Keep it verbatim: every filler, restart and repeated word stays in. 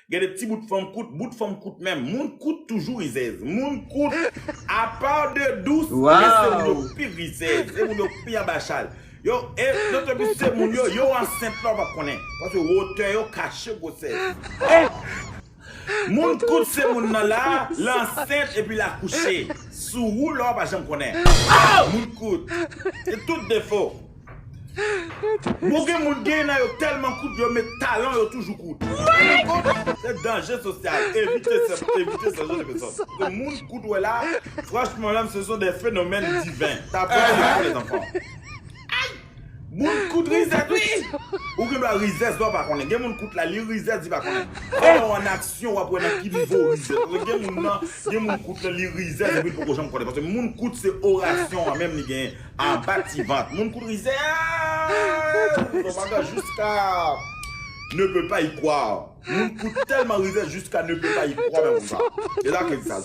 Gen de ti bout fanm kout, bout fanm kout menm. Moun kout toujou rizèz. Moun kout, apa de dous, men se moun yo pi rizèz, se moun yo pi anba chal. Yo, e, nòt epi se moun yo, yo ansent la w pa konnen. Paske wotè yo kache gwosès. Moun kout se moun nan la, l ansent epi l akouche. Sou ou la w pa janm konnen. Moun kout, se tout defo. Bon, gen moun gen nan yo tèlman kout, yo met talon, yo toujou kout. Se danje sosyal. Evite se, evite se jan de pèsòn. Paske moun kout wè la, franchman menm, ce sont des phénomènes divins. T'apprends à l'école, les enfants. Moun kout rizèz, wi. Ou gen dwa rizèz, dwa pa konnen. Gen moun kout la, li rizèz, li pa konnen. Fò w an aksyon, w ap wè nan ki nivo rizèz. Gen moun nan, gen moun kout la, li rizèz, epi l poko janm konnen. Paske moun kout se orasyon an menm li genyen. Anba ti vant. Moun kout rizèz. Son bagay jusqu'à ne peut pas y croire. Moun kout tèlman rizèz jusqu'à ne peut pas y croire, men konsa. E la ke di sa.